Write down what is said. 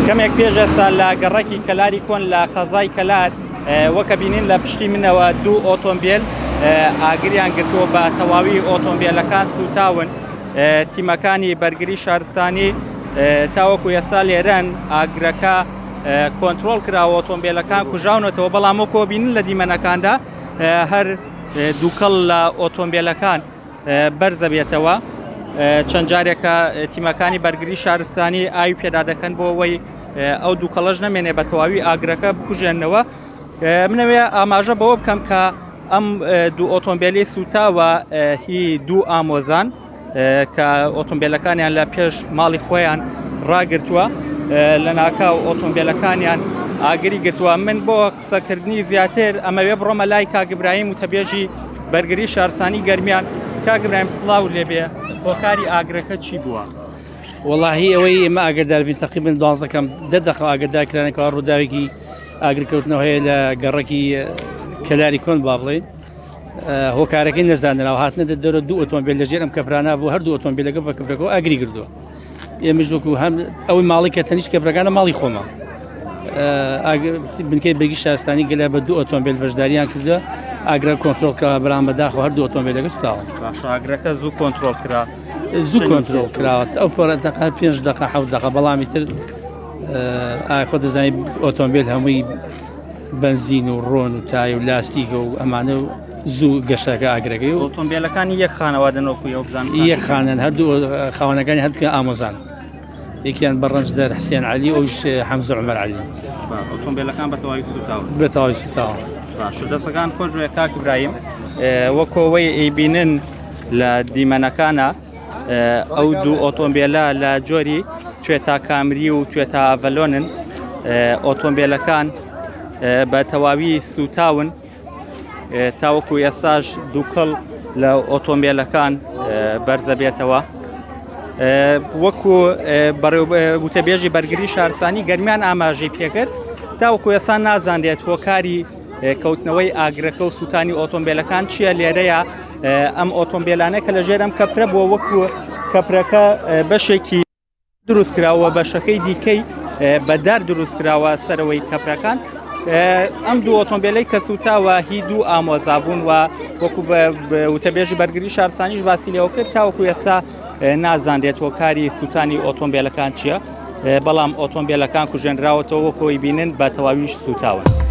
کەمێک پێش ئێستا لە گەڕەکی کەلاری کۆن لە قەزای کەلار وەکە بینین لە پشتی منەوە دوو ئۆتۆمبیل ئاگریان گرتووە بە تەواوی ئۆتۆمبیلەکان سوتاون تیمەکانی بەرگری شارستانی تاوەکو ئێستا لێرەن ئاگرەکە کۆنترۆڵ کراوە ئۆتۆمبیلەکان کوژاونەتەوە بەڵام وەکۆ بینن لە دیمەنەکاندا هەر دووکەڵ لە ئۆتۆمبیلەکان بەرزەبێتەوە چەند جارێکە تیمەکانی بەرگری شارستانی ئاوی پێدا دەکەن بۆ ئەوەی ئەو دووکەڵەش نەمێنێ بە تەواوی ئاگرەکە بکوژێنەوە منەوێ ئاماژە بەوە بکەم کە ئەم دوو ئۆتۆمبیلی سوتاوە هی دوو ئامۆزان کە ئۆتۆمبیلەکانیان لە پێش ماڵی خۆیان ڕاگرتووە لە ناکاو ئۆتۆمبیلەکانیان ئاگری گرتووە من بۆ قسەکردنی زیاتر ئەمەوێ بڕۆمە لای کاک ئیبراهیم وتەبێژی بەرگری شارسانی گەرمیان کاک ئیبراهیم سڵاو لێبێ هۆکاری ئاگرەکە چی بووە؟ وەڵاهی ئەوەی ئێمە ئاگردار بین تقریبا دوازدە کەم دە دەقە ئاگردار کرانەکەەوە ڕووداوێکی ئاگرکەوتنەوە هەیە لە گەڕەکی کەلاری کۆن با بڵێین هۆکارەکەی نەزانراوە هاتنە دەرەوە دوو ئۆتۆمبیل لەژێر ئەم کەپرانە بوو هەردوو ئۆتۆمبیلەکە بە کەپرەکەەوە ئاگری گردووە ئێمەش وەکو هەم ئەوەی ماڵی کە تەنیشت کەپرەکانە ماڵی خۆمە بنکەی بەگی شارستانی گەلە بە دوو ئۆتۆمبیل بەشداریان کردە ئاگرە کۆنترۆڵ کرا بەرام بەداخەوە هەردوو ئۆتۆمبیلەکە سوتاوە باشە ئاگرەکە زوو کۆنترۆڵ کرا زوو کۆنترۆڵ کراوە ئەو پۆرە دقە پێنج دقە حەوت دقە بەڵامی تر ئای خۆ دەزانی ئۆتۆمبیل هەمووی بەنزین و ڕۆن و تای و لاستیکە و ئەمانە و زوو گەشەکە ئاگرەکەی و ئۆتۆمبیلەکانی یەک خانەوادەن وەکو یەو بزانم یەک خانەن هەردوو خاوەنەکانی هەردووکیان ئامۆزان یەکیان بە ڕەنجدەر حسێن عەلی ئەویش حەمزە عومەر عەلی ئۆتۆمبیلەکان بە تەواوی سوتاون بە تەواوی سوتاوە باشە دەستەکان خۆش بێ کاک ئیبراهیم وەکۆوەی ئەیبینن لە دیمەنەکانە ئەو دوو ئۆتۆمبیلە لە جۆری توێتا کامری و توێتا ئاڤەلۆنن ئۆتۆمبیلەکان بە تەواوی سوتاون تاوەکو ئێستاش دووکەڵ لە ئۆتۆمبیلەکان بەرزەبێتەوە. وەکو وتەبێژی بەرگری شارستانی گەرمیان ئاماژەی پێکرد تاوەکو ئێستا نازانرێت هۆکاری کەوتنەوەی ئاگرەکە و سووتانی ئۆتۆمبیلەکان چییە لێرەیە ئەم ئۆتۆمبیلانە کە لەژێر ئەم کەپرە بووە وەکو کەپرەکە بەشێکی دروستکراوە بەشەکەی دیکەی بەدار دروستکراوە سەرەوەی کەپرەکان ئەم دوو ئۆتۆمبیلەی کە سوتاوە هی دوو ئامۆزابوون و وەکو وتەبێژی بەرگری شارستانیش باسی لێوە کرد تاوەکو ئێستا نازانرێت هۆکاری سووتانی ئۆتۆمبیلەکان چییە بەڵام ئۆتۆمبیلەکان کوژێنراوەتەوە وەکۆی بینن بە تەواویش سوتاون.